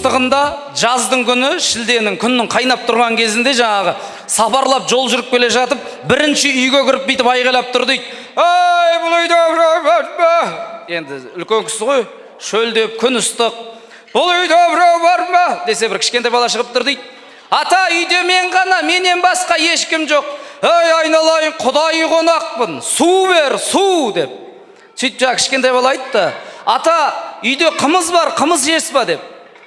ыстығында, жаздың күні, шілденің күннің қайнап тұрған кезінде жаңағы сапарлап жол жүріп келе жатып, бірінші үйге кіріп бүйтіп айғайлап тұр дейді. Ай, бұл үйде біреу бар ма? Енді үлкен кісі ғой, шөлдеп, күн ыстық. Бұл үйде біреу бар ма? Десе бір кішкентай бала шығып тұр дейді. Ата, үйде мен ғана, менен басқа ешкім жоқ. Ей, айналайын, құдайы қонақпын, су бер, су деп. Сөйтіп жаңағы кішкентай бала айтты: ата, үйде қымыз бар, қымыз жейсіз ба деп.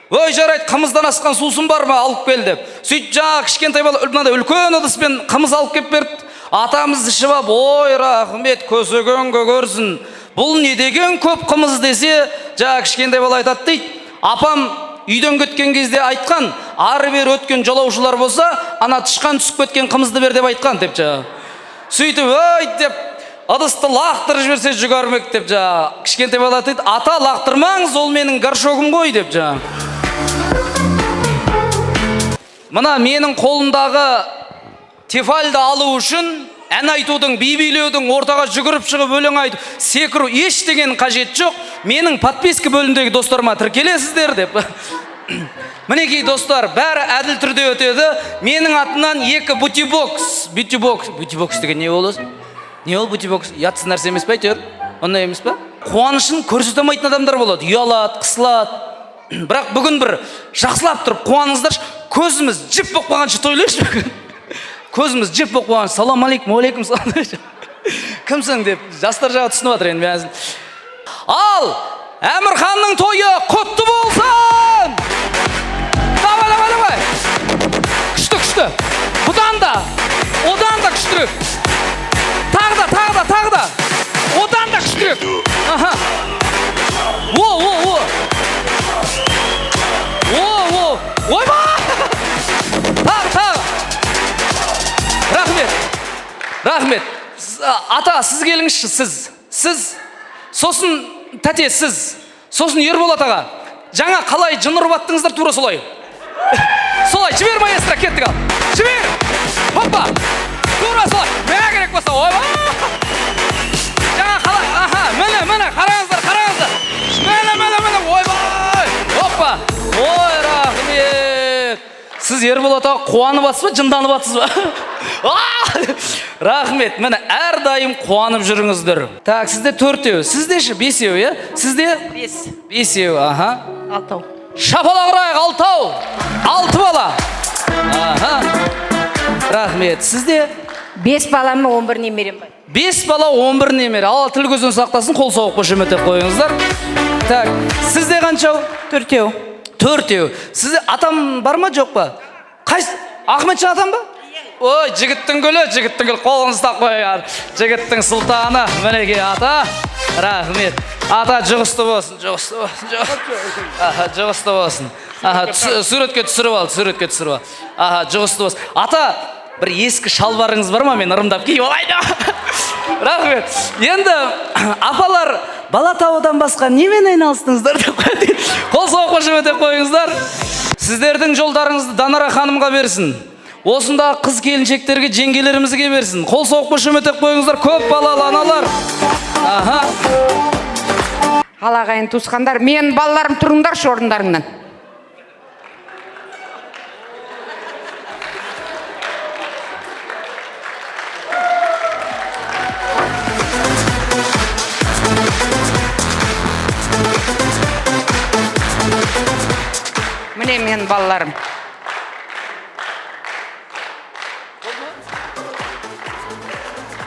Ой, жарайды, қымыздан асқан сусын бар ма, алып кел деп. Сөйтіп жаңағы кішкентай бала мынандай үлкен ыдыспен қымыз алып келіп берді. Атамыз ішіп алып, ой, рахмет, көсеген көгерсін, бұл не деген көп қымыз десе, жаңағы кішкентай бала айтады дейді: апам үйден кеткен кезде айтқан, ары бері өткен жолаушылар болса, ана тышқан түсіп кеткен қымызды бер деп айтқан деп жаңағы. Сөйтіп, ой деп ыдысты лақтырып жіберсе жүгірмек деп жаңағы кішкентай бала дейді: ата, лақтырмаңыз, ол менің горшогым ғой деп жаңағы. Мына менің қолымдағы тефальды алу үшін ән айтудың, би билеудің, ортаға жүгіріп шығып өлең айту, секіру ештеңенің қажеті жоқ. Менің подписка бөліміндегі достарыма тіркелесіздер деп. Мінекей, достар, бәрі әділ түрде өтеді. Менің атымнан 2 бутибокс, бутибокс, бутибокс деген не ол өзі? Не ол бутибокс? Ұятсыз нәрсе емес пе әйтеуір? Ондай емес пе? Қуанышын көрсете алмайтын адамдар болады, ұялады, қысылады. Бірақ бүгін бір жақсылап тұрып қуаныңыздаршы, көзіміз жіп болып қалғанша тойлайықшы бүгін. Көзіміз жіп болып қалғанша. Салам алейкум, уалейкум салам. Кімсің деп жастар жағы түсініп жатыр енді мен. Ал Әмірханның тойы құтты болсын! Давай, давай, давай. Күшті, күшті. Бұдан да, одан да күштірек. Тағы да, тағы да, тағы да. Одан да күштірек. Аха. О, о, о. О, о. Ойбай! Тағы, тағы. Рахмет. Рахмет. Ата, сіз келіңізші, сіз. Сіз. Сосын тәте, сіз. Сосын Ерболат аға. Жаңа қалай жын ұрып аттыңыздар, тура солай. Солай, жібер, маэстро, кеттік ал. Жібер. Хоппа. Тура солай. Мына керек болса, ойбай. Жаңа қалай, аха, міне, міне, қараңыздар, қараңыздар. Міне, міне, міне, ойбай. Хоппа. Ой, рахмет. Сіз, Ерболат аға, қуанып атсыз ба, жынданып атсыз ба? Рахмет. Міне, әрдайым қуанып жүріңіздер. Так, сізде 4, сізде ше 5, иә? Сізде? 5. 5, аха. 6. Шапалақ ұрайық, 6. 6 бала. Аха. Рахмет. Сізде? 5 балам, 11 немерем бар. 5 бала, 11 немере. Алла тіл көзден сақтасын, қол соғып қошеметтеп қойыңыздар. Так, сізде қаншау? 4. 4. Сізде атам бар ма, жоқ па? Қайсы? Ахметжан атам ба? Ой, жігіттің гүлі, жігіттің гүлі, қолын ұстап қояр. Жігіттің сұлтаны, мінекей ата. Рахмет. Ата, жұғысты болсын, жұғысты болсын, аха, жұғысты болсын. Аха, суретке түсіріп ал, суретке түсіріп ал. Аха, жұғысты болсын. Ата, бір ескі шалбарыңыз бар ма, мен ырымдап киіп алайын. Рахмет. Енді апалар, бала табудан басқа немен айналыстыңыздар деп қояды. Қол соғып қошеметтеп қойыңыздар. Сіздердің жолдарыңызды Данара ханымға берсін. Осында қыз келіншектерге, жеңгелерімізге берсін. Қол соғып қошеметтеп қойыңыздар, көп балалы аналар. Аха. Ал ағайын туысқандар, мен балаларым, тұрыңдаршы орындарыңнан. Міне мен балаларым.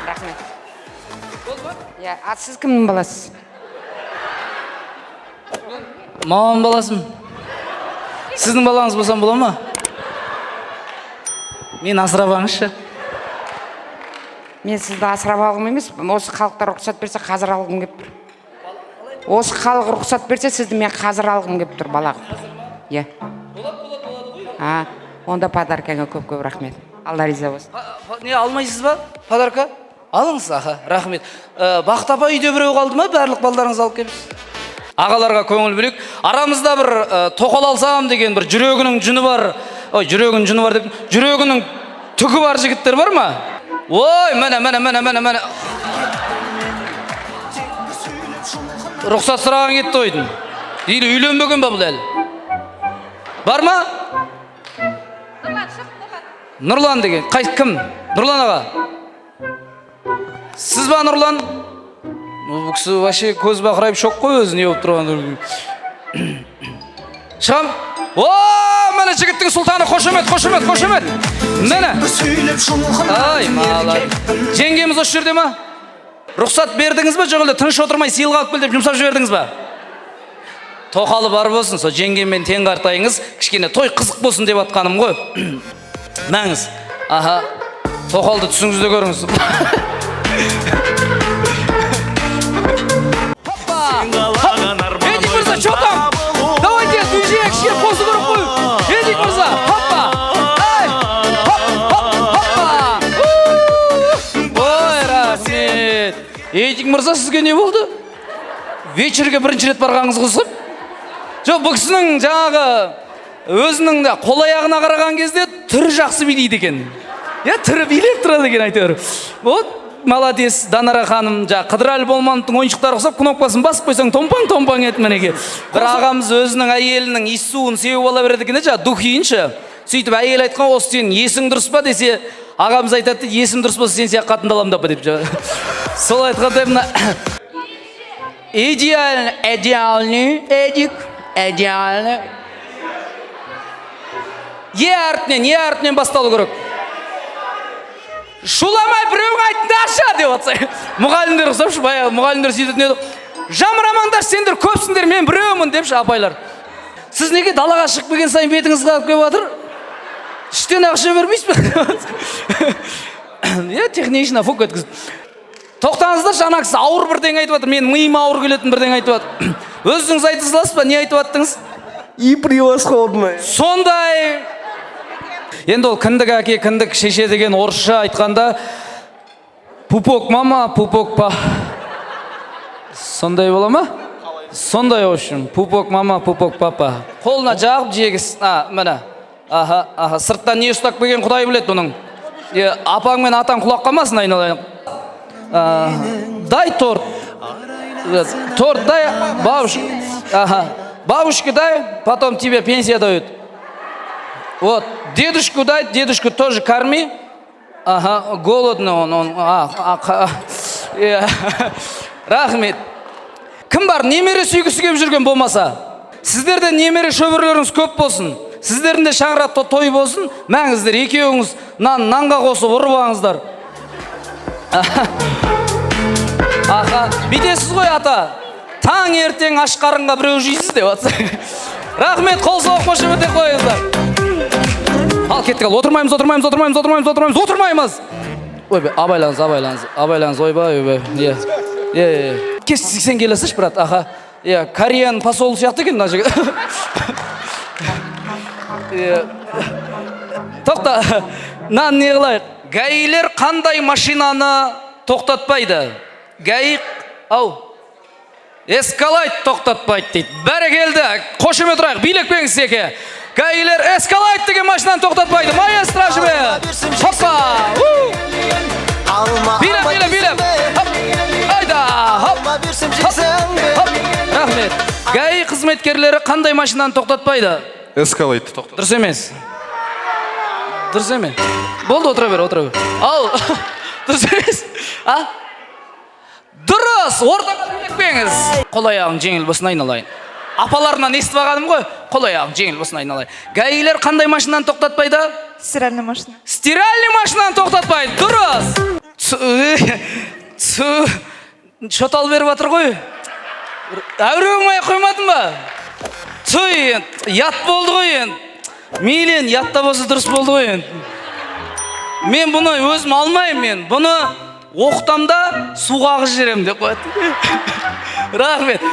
Рахмет. Иә, а сіз кімнің баласыз? Мамам баласымын. Сіздің балаңыз болсам бола ма? Мен асырап алыңызшы. Мен сізді асырап алғым емес, осы халықтар рұқсат берсе қазір алғым келіп тұр. Осы халық рұқсат берсе сізді мен қазір алғым келіп тұр, бала қылып. Иә. А, онда подаркаңа көп-көп рахмет. Алла риза болсын. Не алмайсыз ба? Подарка? Алыңыз, аха, рахмет. Бақыт апа, үйде біреу қалды ма? Барлық балдарыңызды алып келіпсіз. Ағаларға көңіл бөлейік. Арамызда бір тоқал алсам деген бір жүрегінің жүні бар, ой, жүрегінің жүні бар деп, жүрегінің түгі бар жігіттер бар ма? Ой, міне, міне, міне, міне, міне. Рұқсат сұраған кетті ойдың. Или үйленбеген ба бұл әлі? Бар ма? Нұрлан деген қай, кім? Нұрлан аға, сіз ба, Нұрлан? Ну, бұл кісі вообще көз бақырайып, шок қой өзі, не болып тұрғанын. Шығам. О, міне, жігіттің сұлтаны! Қошемет, қошемет, қошемет! Міне. Сөйлеп жұлқынатын. Ай, молодец! Жеңгеміз осы жерде ма? Рұқсат бердіңіз ба, жоқ әлде тыныш отырмай сыйлық алып кел деп жұмсап жібердіңіз ба? Тоқалы бар болсын, сол жеңгеммен тең қартайыңыз, кішкене той қызық болсын деп жатқаным ғой. Мәңіз, аха, тоқалды түсіңізде көріңіз. Хоппа! Хоп! Эдик мырза, что там? Давайте движение кішкене қосу керек қой. Эдик мырза, хоппа! Ай! Хоп, хоп, хоппа! У! Ой, рахмет! Эдик мырза, сізге не болды? Вечерге бірінші рет барғаныңыз қызық. Жоқ, бұл кісінің жаңағы өзінің де қол аяғына қараған кезде түрі жақсы билейді екен. Иә, түрі билеп тұрады екен әйтеуір. Вот, молодец, Данара ханым, жаңағы Қыдырәлі Болмановтың ойыншықтары ұқсап, кнопкасын басып қойсаң, томпаң томпаң ет мінекей. Бір ағамыз өзінің әйелінің иіс суын сеуіп ала береді екен де, жаңағы духиін ше. Сөйтіп әйел айтқан: «Осы сенің есің дұрыс па?» – десе, ағамыз айтады: «Есім дұрыс болса, сен сияқты қатынды аламын деп» деп. Жаңағы. Сол айтқандай, мына идеально, идеальный Эдик, идеальный. Е әрпінен, е әрпінен басталу керек. Шуламай біреуің айтыңдаршы деп жатса. Мұғалімдер ұқсап, баяғы мұғалімдер сөйтетін еді. Жамырамаңдар, сендер көпсіңдер, мен біреумін депші апайлар. Сіз неге далаға шығып келген сайын бетіңіз қалып келіп жатыр? Іштен ақша бермейсіз бе? Иә, технично фук өткізіп. Тоқтаңыздаршы, ана кісі ауыр бірдеңе айтып жатыр. Менің миыма ауыр келетін бірдеңе айтып жатыр. Өзіңіз айта саласыз ба, не айтып жаттыңыз? И превосходно. Сондай. Енді ол кіндік әке, кіндік шеше деген, орысша айтқанда пупок мама, пупок па. Сондай бола ма? Сондай, в общем, пупок мама, пупок папа. Қолына жағып жегіз. А, міне. Аха, аха, сырттан не ұстап келген, құдай біледі бұның. Е, апаң мен атаң құлап қалмасын, айналайын. А, дай торт. Торт дай, бабушка. Ага. Бабушке дай, потом тебе пенсия дают. Вот, дедушку дай, дедушку тоже корми. Ага, голодный он, иә. Рахмет. Кім бар, немере сүйгісі келіп жүрген болмаса? Сіздерде немере шөберелеріңіз көп болсын. Сіздердің де шаңырақта той болсын. Мәңіздер, екеуіңіз нан нанға қосып ұрып алыңыздар. Аха, бүйтесіз ғой, ата. Таң ертең аш қарынға біреу жейсіз деп жатса. Рахмет, қол соғып қошеметтеп қойыңыздар. Ал кеттік, ал отырмаймыз, отырмаймыз, отырмаймыз, отырмаймыз, отырмаймыз, отырмаймыз. Ойбай, абайлаңыз, абайлаңыз, абайлаңыз, ойбай, ойбай. Иә. Иә, иә. Кеш, сен келе салшы, брат, аха. Иә, Кореяның посолы сияқты екен мына жігіт. Иә. Тоқта, мынаны не қылайық? ГАИлер қандай машинаны тоқтатпайды? ГАИ, ау. Эскалейд тоқтатпайды дейді. Бәрекелді. Қошемет ұрайық, билеп секе. ГАИлер Эскалейд деген машинаны тоқтатпайды. Маэстро жібер. Хоппа! У! Алма. Билеп, билеп, билеп. Хоп. Айда. Хоп. Алма берсем, жейсің бе? Хоп. Рахмет. ГАИ қызметкерлері қандай машинаны тоқтатпайды? Эскалейд тоқтат. Дұрыс емес. Дұрыс емес. Болды, отыра бер, отыра бер. Ал, дұрыс емес. А? Дұрыс, ортаға билетпеңіз. Қол аяғың жеңіл болсын, айналайын. Апаларынан естіп алғаным ғой. Қол аяғың жеңіл болсын, айналайын. ГАИлер қандай машинаны тоқтатпайды? Стиральная машина. Стиральный машинаны тоқтатпайды. Дұрыс. Цу, шотал беріп жатыр ғой. Әуре болмай қоймадың ба? Цу, енді ұят болды ғой енді. Мейлі енді, ұят та болса, дұрыс болды ғой енді. Мен бұны өзім алмаймын мен. Бұны оқытам да суға ағызып жіберемін деп қояды. Рахмет.